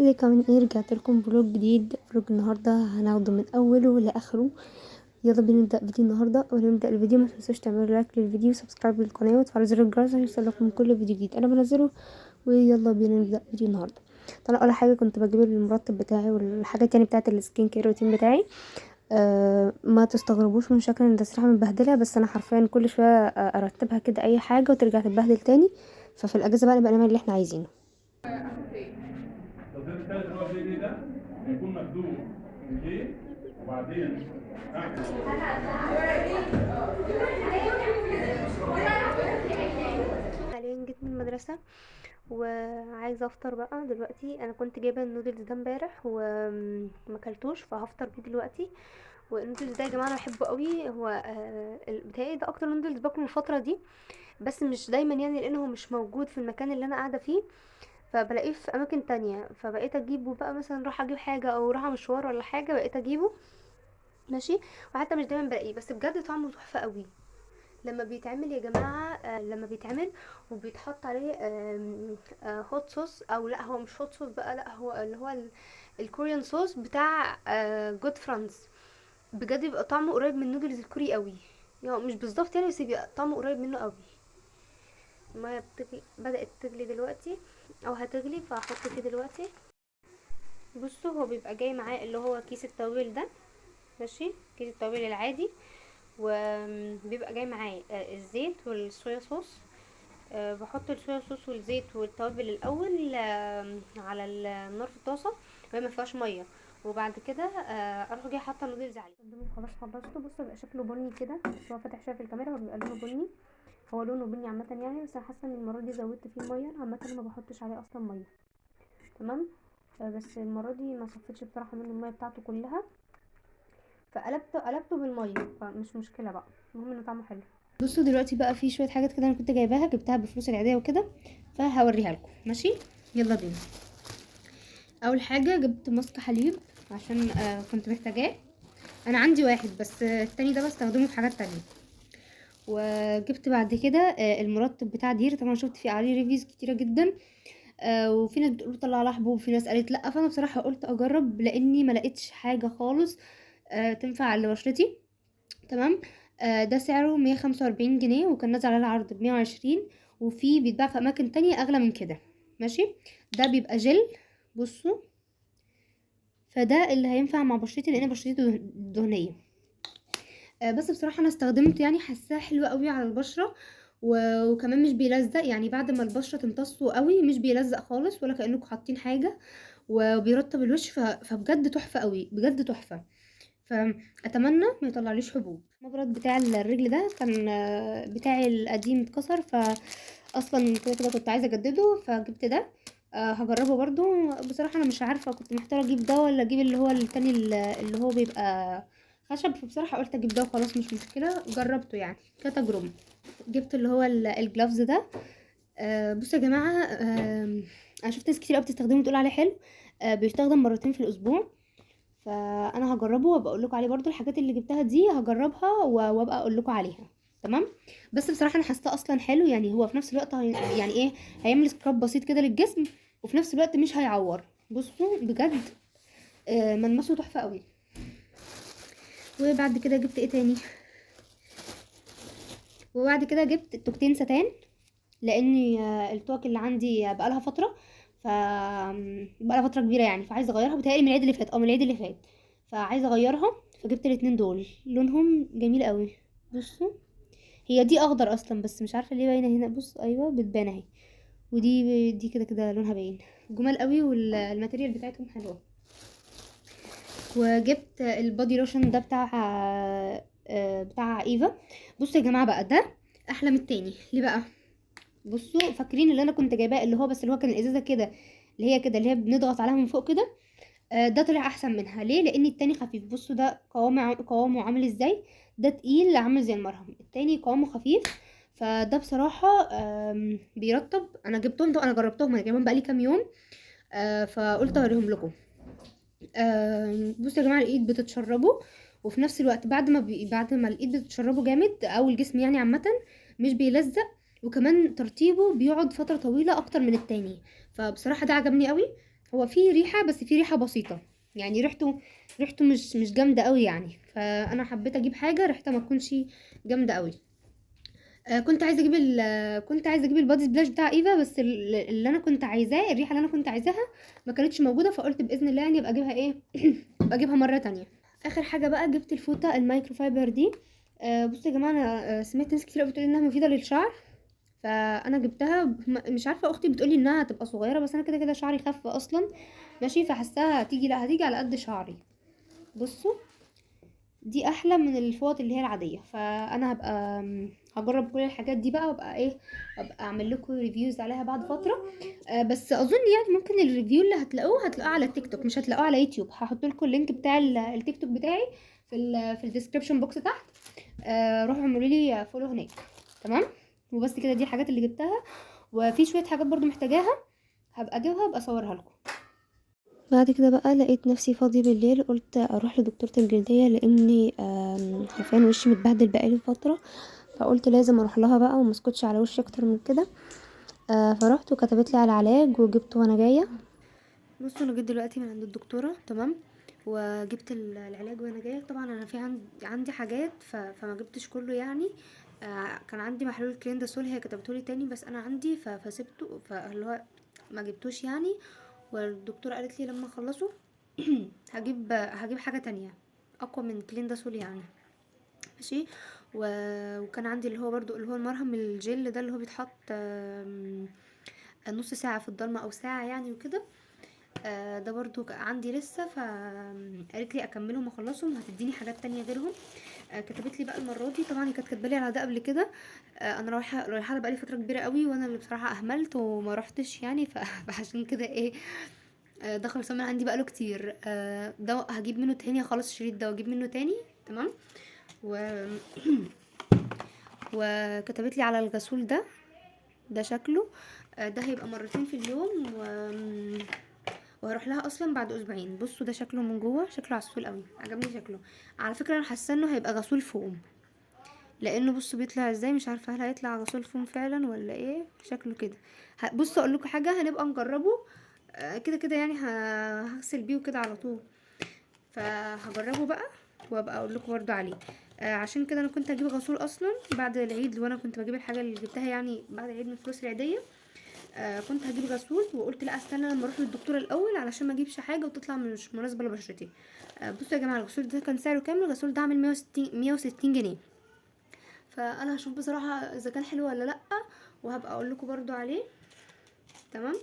ازيكم عاملين ايه؟ رجعت لكم vlog جديد. vlog النهارده هناخده من اوله لاخره. يلا بينا نبدا فيديو النهارده. قبل ما نبدا الفيديو ما تنسوش تعملوا like للفيديو و subscribe للقناة وتفعلوا زر الجرس عشان يوصلكم كل فيديو جديد انا بنزله. ويلا بينا نبدا فيديو النهارده. طبعا اول حاجة كنت بجيب المرطب بتاعي والحاجات يعني بتاعه ال skin care routine بتاعي. ما تستغربوش من شكل التسريحه متبهدله، بس انا حرفيا كل شوية ارتبها كده اي حاجة وترجع تتبهدل تاني. ففي الاجازة بقى نبقى نعمل اللي احنا عايزينه. التصنيف الثالث اللي هو J ده هيكون مخدوم من J وبعدين حاليا جيت من المدرسة وعايزه افطر بقى دلوقتي. انا كنت جايبه النودلز ده امبارح وما اكلتوش، فهفطر بيه دلوقتي. والنودلز ده يا جماعة انا بحبه قوي. هو بتهيألي ده اكتر نودلز باكله الفترة دي، بس مش دايما يعني، لانه مش موجود في المكان اللي انا قاعدة فيه، فبلاقيه في اماكن تانية. فبقيت اجيبه بقى، مثلا راح اجيب حاجة او راح مشوار ولا حاجة بقيت اجيبه ماشي. وحتى مش دايما بلاقيه، بس بجد طعمه تحفة قوي لما بيتعمل يا جماعة. لما بيتعمل وبيتحط عليه hot sauce، او لا هو مش hot sauce بقى، لا هو اللي هو ال Korean sauce بتاع Good Friends، بجد بيبقى طعمه قريب من النودلز الكوري قوي. يعني مش بالظبط يعني، بس بيبقى طعمه قريب منه قوي. المية بدأت تغلي دلوقتي او هتغلي، فهحط فيه دلوقتي. بصوا هو بيبقى جاي معاه اللي هو كيس التوابل ده، ماشي، كيس التوابل العادي، وبيبقى جاي معاه الزيت والصويا صوص. بحط الصويا صوص والزيت والتوابل الاول على النار في الطاسه وهي ما فيهاش مية، وبعد كده اروح جاية حاطه النودلز عليه. خلاص خلصته. بصوا بيبقى شكله بني كده، بس هو فاتح شوية في الكاميرا، هو بيبقى لونه بني، هو لونه بني عامة يعني، بس انا حاسه ان المرة دي زودت فيه مية. انا عامة ما بحطش عليه اصلا مية، تمام. بس المرة دي ما صفتش بصراحة منه المية بتاعته كلها، فقلبته بالمية، فمش مشكلة بقى، المهم انه طعمه حلو. بصوا دلوقتي بقى في شوية حاجات كده انا كنت جايباها، جبتها بفلوس العيديه وكده، فهوريها لكم ماشي. يلا بينا. اول حاجة جبت ماسك حليب عشان كنت محتاجاه. انا عندي واحد بس، التاني ده بستخدمه في حاجات تانية. وجبت بعد كده المرطب بتاع دير، طبعا شفت فيه عليه reviews كتيرة جدا، وفي ناس بتقول طلع لها حبوب، وفي ناس قالت لا، فانا بصراحة قلت اجرب لاني ما لقيتش حاجة خالص تنفع لبشرتي، تمام. ده سعره 145 جنيه، وكان نازل عليه العرض ب120، وفي بيتباع في اماكن تانية اغلى من كده، ماشي. ده بيبقى جل، بصوا، فده اللي هينفع مع بشرتي لان بشرتي دهنية. بس بصراحة انا استخدمته يعني، حاساه حلو قوي على البشرة، وكمان مش بيلزق يعني، بعد ما البشرة تمتصه قوي مش بيلزق خالص ولا كأنكم حاطين حاجة، وبيرطب الوش، فبجد تحفة قوي، بجد تحفة. فاتمنى ما يطلعليش حبوب. المبرد بتاع الرجل ده كان بتاعي القديم اتكسر، فاصلا كده كده كنت عايزه اجدده، فجبت ده. هجربه برضو. بصراحة انا مش عارفه، كنت محتارة اجيب ده ولا اجيب اللي هو التاني اللي هو بيبقى خشب، فبصراحة قلت اجيب ده وخلاص مش مشكلة، جربته يعني كتجربة. جبت اللي هو ال gloves ده. بصوا يا جماعة، انا شفت ناس كتير قوي بتستخدمه وتقول عليه حلو. بيستخدم مرتين في الاسبوع، فانا هجربه وابقى اقول لكم عليه برضو. الحاجات اللي جبتها دي هجربها وابقى اقول لكم عليها، تمام. بس بصراحة انا حاساه اصلا حلو يعني، هو في نفس الوقت يعني ايه، هيعمل scrub بسيط كده للجسم، وفي نفس الوقت مش هيعور. بصوا بجد، ملمسه تحفة قوي. وبعد كده جبت ايه تاني؟ وبعد كده جبت توكتين ستان، لاني التوك اللي عندي بقالها فترة، ف بقالها فترة كبيرة يعني، فعايزه اغيرها. بتهيألي من العيد اللي فات، من العيد اللي فات، فعايزه اغيرها. فجبت الاتنين دول، لونهم جميل قوي. بصوا هي دي اخضر اصلا، بس مش عارفه ليه باينة هنا. بص ايوه بتبان اهي، ودي كده كده لونها باين، جمال قوي، وال material بتاعتهم حلوة. وجبت ال body lotion ده بتاع ايفا. بصوا يا جماعة بقى، ده احلى من التاني. ليه بقى؟ بصوا فاكرين اللي انا كنت جايباه اللي هو بس اللي هو كان الازازه كده، اللي هي كده اللي هي بنضغط عليها من فوق كده، ده طلع احسن منها. ليه؟ لان التاني خفيف. بصوا ده قوامه عامل ازاي، ده تقيل عامل زي المرهم، التاني قوامه خفيف. فده بصراحة بيرطب. انا جبتهم ده، انا جربتهم، انا جايبهم بقالي كام يوم، فقلت اوريهم لكم. بصوا يا جماعة الايد بتتشربه، وفي نفس الوقت بعد ما الايد بتتشربه جامد او الجسم يعني عامة مش بيلزق، وكمان ترطيبه بيقعد فترة طويلة اكتر من التاني. فبصراحة ده عجبني قوي. هو فيه ريحه، بس فيه ريحه بسيطة يعني، ريحته مش جامدة قوي يعني، فانا حبيت اجيب حاجة ريحتها ما تكونش جامدة قوي. كنت عايزه اجيب كنت عايزه اجيب ال body splash بتاع ايفا، بس اللي انا كنت عايزاه، الريحة اللي انا كنت عايزاها ما كانتش موجودة، فقلت باذن الله يعني ابقى اجيبها ايه ابقى اجيبها مرة تانية. اخر حاجة بقى جبت الفوطه المايكرو فايبر دي. بصوا يا جماعة، انا سمعت ناس كتير قوي بتقول انها مفيدة للشعر، فانا جبتها. مش عارفه، اختي بتقولي انها هتبقى صغيرة، بس انا كده كده شعري خف اصلا ماشي، فحساها هتيجي، لا هتيجي على قد شعري. بصوا دي احلى من الفوط اللي هي العادية، فانا هبقى هجرب كل الحاجات دي بقى، وابقى ايه، ابقى اعمل لكم reviews عليها بعد فترة. بس اظن يعني ممكن ال review اللي هتلاقوه على التيك توك، مش هتلاقوه على يوتيوب. هحط لكم ال link بتاع التيك توك بتاعي في ال description box تحت، روحوا اعملوا لي follow هناك، تمام. وبس كده، دي الحاجات اللي جبتها، وفي شوية حاجات برضو محتاجاها هبقى اجيبها وابقى اصورها لكم. بعد كده بقى لقيت نفسي فاضية بالليل، قلت اروح لدكتورة الجلدية لاني حرفيا وشي متبهدل بقالي فترة، فقلت لازم اروح لها بقى وما اسكتش على وشي اكتر من كده. فروحت وكتبت لي على العلاج وجبته وانا جاية. بصوا انا جيت دلوقتي من عند الدكتورة، تمام، وجبت العلاج وانا جاية. طبعا انا في عندي حاجات فما جبتش كله يعني. كان عندي محلول كلينداسول هي كتبته لي تاني، بس انا عندي فسبته، فاللي هو ما جبتوش يعني. والدكتورة قالت لي لما اخلصه هجيب حاجة تانية اقوى من كلينداسول يعني، ماشي. وكان عندي اللي هو برضو اللي هو المرهم الجل ده اللي هو بيتحط، نص ساعة في الضلمة او ساعة يعني وكده. ده برضو عندي لسه، فقالت لي اكملهم واخلصهم وهتديني حاجات تانية غيرهم. كتبت لي بقى المرة دي، طبعا هي كانت كاتبه لي على ده قبل كده. انا رايحة لها بقالي فترة كبيرة قوي، وانا اللي بصراحة اهملت وما روحتش يعني، فعشان كده ايه، ده خلصان من عندي بقاله كتير. ده هجيب منه تاني، خلاص الشريط ده واجيب منه تاني، تمام. وكتبت لي على الغسول ده، ده شكله، ده هيبقى مرتين في اليوم، وهروح لها اصلا بعد اسبوعين. بصوا ده شكله من جوه، شكله عسول قوي، عجبني شكله. على فكرة انا حاسه انه هيبقى غسول فوم، لانه بصوا بيطلع ازاي، مش عارفه هل هيطلع غسول فوم فعلا ولا ايه، شكله كده. بصوا اقول لكم حاجة، هنبقى نجربه، كده كده يعني، هغسل بيه وكده على طول، فهجربه بقى وابقى اقول لكم برده عليه. عشان كده انا كنت هجيب غسول اصلا بعد العيد، وانا كنت بجيب الحاجة اللي جبتها يعني بعد العيد من فلوس العيديه، كنت هجيب غسول، وقلت لا استنى لما اروح للدكتوره الاول علشان ما اجيبش حاجة وتطلع مش مناسبة لبشرتي. بصوا يا جماعة الغسول ده كان سعره كام؟ الغسول ده عامل 160 جنيه. فانا هشوف بصراحة اذا كان حلو ولا لا، وهبقى اقول لكم برده عليه، تمام.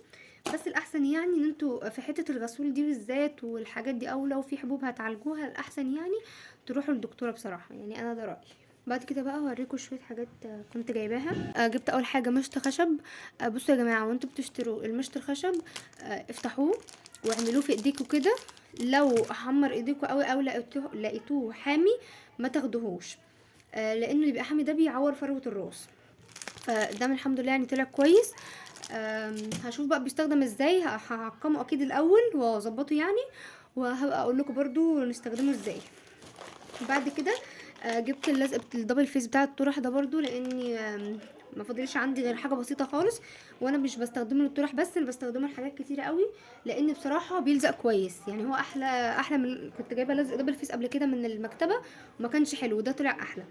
بس الاحسن يعني ان انتوا في حتة الغسول دي بالذات والحاجات دي، او لو في حبوب هتعالجوها الاحسن يعني تروحوا للدكتوره بصراحة، يعني انا ده رايي. بعد كده بقى هوريكم شوية حاجات كنت جايباها. جبت اول حاجة مشط خشب. بصوا يا جماعة، وانتوا بتشتروا المشط الخشب، افتحوه واعملوه في ايديكوا كده، لو حمر ايديكوا قوي او لقيتوه حامي ما تاخدوهوش، لانه اللي بيبقى حامي ده بيعور فروه الراس. فده من الحمد لله يعني طلع كويس. هشوف بقى بيستخدم ازاي، هعقمه اكيد الاول واظبطه يعني، وهبقى اقول لكم برضو نستخدمه ازاي. بعد كده، جبت اللزق ال double face بتاع الطرح ده برضو، لاني، ما فاضلش عندي غير حاجة بسيطة خالص، وانا مش بستخدمه للطرح بس، انا بستخدمه لحاجات كتيرة قوي، لان بصراحة بيلزق كويس يعني. هو احلى من كنت جايبه لزق double face قبل كده من المكتبة وما كانش حلو، وده طلع احلى.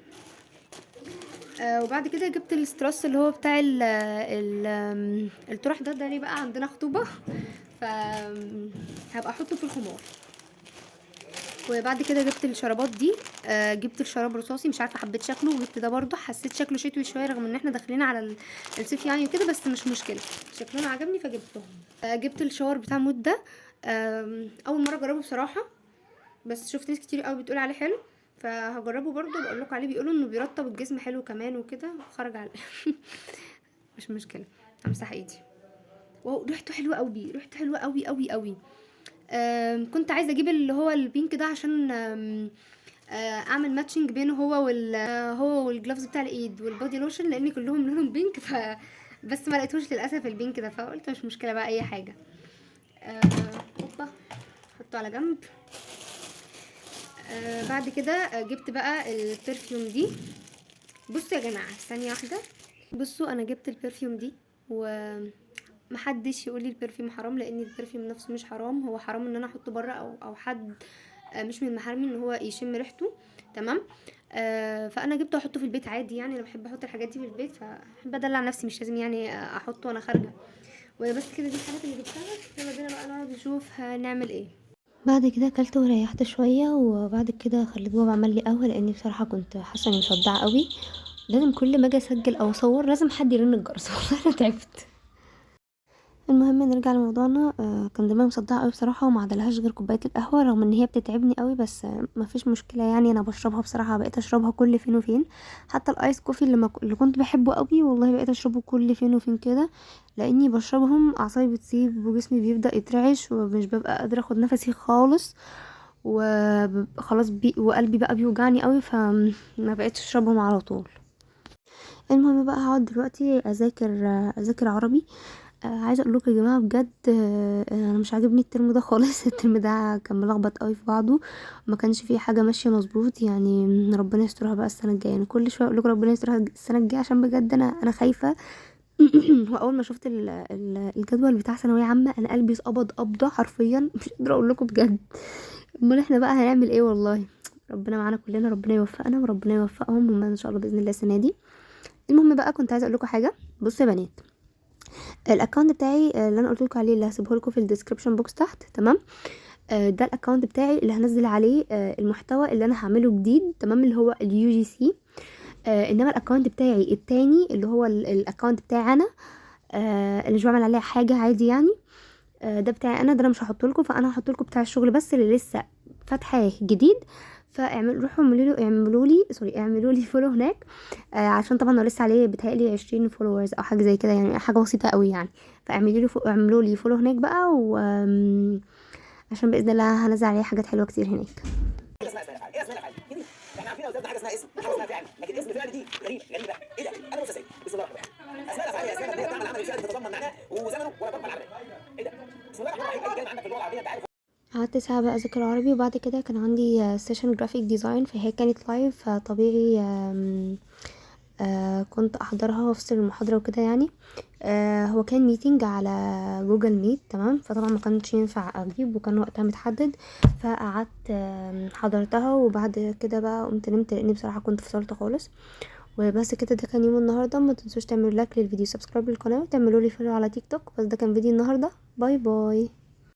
وبعد كده جبت الاستراس اللي هو بتاع الطرح ده، ده ليه بقى عندنا خطوبه، ف هبقى احطه في الخمار. وبعد كده جبت الشرابات دي، جبت الشراب رصاصي، مش عارفه حبيت شكله، وجبت ده برضو حسيت شكله شتوي شوية رغم ان احنا داخلين على الصيف يعني وكده، بس مش مشكلة شكلهم عجبني فجبتهم. جبت الشاور بتاع مود ده، اول مرة اجربه بصراحة، بس شفت ناس كتير قوي بتقول عليه حلو فهجربه برضو بقول لكم عليه. بيقولوا انه بيرطب الجسم حلو كمان وكده. خرج على مش مشكلة، همسح ايدي. wow ريحته حلوة قوي، ريحته حلوة قوي قوي قوي. كنت عايزه اجيب اللي هو ال pink ده عشان، اعمل matching بينه هو وال gloves بتاع الايد وال body lotion، لان كلهم لونهم pink، بس ما لقيتوش للاسف ال pink ده، فقلت مش مشكلة بقى اي حاجة. اوبا حطه على جنب. بعد كده، جبت بقى ال perfume دي. بصوا يا جماعة ثانية واحدة، بصوا انا جبت ال perfume دي و محدش يقول لي ال perfume حرام، لان ال perfume نفسه مش حرام، هو حرام ان انا احطه بره او حد مش من محارمي ان هو يشم ريحته، تمام. فانا جبته احطه في البيت عادي، يعني انا بحب احط الحاجات دي في البيت، فبحب ادلع نفسي، مش لازم يعني احطه وانا خارجه. وبس كده، دي الحاجات اللي جبتها. يلا بينا بقى نقعد نشوف هنعمل ايه. بعد كده اكلت وريحت شوية، وبعد كده خليت بابا عمل لي قهوة لاني بصراحة كنت حاسه اني مصدعه قوي. لازم كل ما اجي اسجل او اصور لازم حد يرن الجرس، والله انا تعبت. المهم نرجع لموضوعنا. كان دماغي مصدعه قوي بصراحة، وما عدلهاش غير كوباية القهوة، رغم ان هي بتتعبني قوي، بس مفيش مشكلة يعني، انا بشربها بصراحة، بقيت اشربها كل فين وفين. حتى ال ice coffee اللي كنت بحبه قوي والله بقيت اشربه كل فين وفين كده، لاني بشربهم اعصابي بتسيب وجسمي بيبدا يترعش، ومش ببقى قادرة اخد نفسي خالص، وخلاص وقلبي بقى بيوجعني قوي، فما بقيتش اشربهم على طول. المهم بقى هقعد دلوقتي اذاكر عربي. عايزه اقول لكم يا جماعة بجد، انا مش عاجبني الترم ده خالص. الترم ده كان ملخبط قوي في بعضه، ما كانش فيه حاجة ماشية مظبوط يعني. ربنا يسترها بقى السنة الجاية، يعني كل شوية اقول لكم ربنا يسترها السنة الجاية، عشان بجد انا خايفة. واول ما شفت الجدول بتاع ثانوية عامة انا قلبي اتقبض قبضه حرفيا، مش قادرة اقول لكم بجد. امال احنا بقى هنعمل ايه؟ والله ربنا معانا كلنا، ربنا يوفقنا وربنا يوفقهم هم ان شاء الله باذن الله السنة دي. المهم بقى كنت عايزه اقول لكم حاجة. بصوا يا بنات، ال account بتاعي اللي انا قلت لكم عليه اللي هسيبه لكم في ال description box تحت، تمام. ده ال account بتاعي اللي هنزل عليه المحتوى اللي انا هعمله جديد، تمام، اللي هو ال UGC. انما ال account بتاعي التاني اللي هو ال account بتاعي انا، اللي مش بعمل عليه حاجة عادي يعني، ده بتاعي انا، ده انا مش هحطه لكم، فانا هحط لكم بتاع الشغل بس اللي لسه فاتحاه جديد. فاعملوا، روحوا اعملوا لي، اعملوا لي sorry، اعملوا لي follow هناك، عشان طبعا انا لسه عليه بيتهيألي 20 followers او حاجة زي كده، يعني حاجة بسيطة قوي يعني. فاعملوا لي اعملوا لي follow هناك بقى، و عشان باذن الله هنزل عليه حاجات حلوة كتير هناك. حاجة اسمها اسماء الافعال، ايه اسماء الافعال؟ جديد. احنا عارفين يا استاذنا حاجة اسمها اسم، حاجة اسمها فعل، لكن اسم فعل دي غريبة غريبة. ايه ده؟ انا بص يا سيدي، بسم الله الرحمن الرحيم. اسماء الافعال هي اسماء مبنية تعمل عمل الفعل تتضمن معناه وزمنه ولا تقبل عمله. ايه ده؟ بسم الله الرحمن الرحيم. اي كلمة عندك في اللغة العربية انت عارف. قعدت ساعة بقى اذاكر عربي، وبعد كده كان عندي session graphic design، فهي كانت live، فطبيعي كنت احضرها وافصل المحاضرة وكده يعني. هو كان meeting على Google Meet، تمام. فطبعا ما كانش ينفع اغيب وكان وقتها متحدد، فقعدت حضرتها، وبعد كده بقى قمت نمت لاني بصراحة كنت فصلت خالص. وبس كده، ده كان يوم النهارده. ما تنسوش تعملوا like للفيديو، subscribe للقناة، وتعملوا لي follow على تيك توك. بس ده كان فيديو النهارده. bye bye.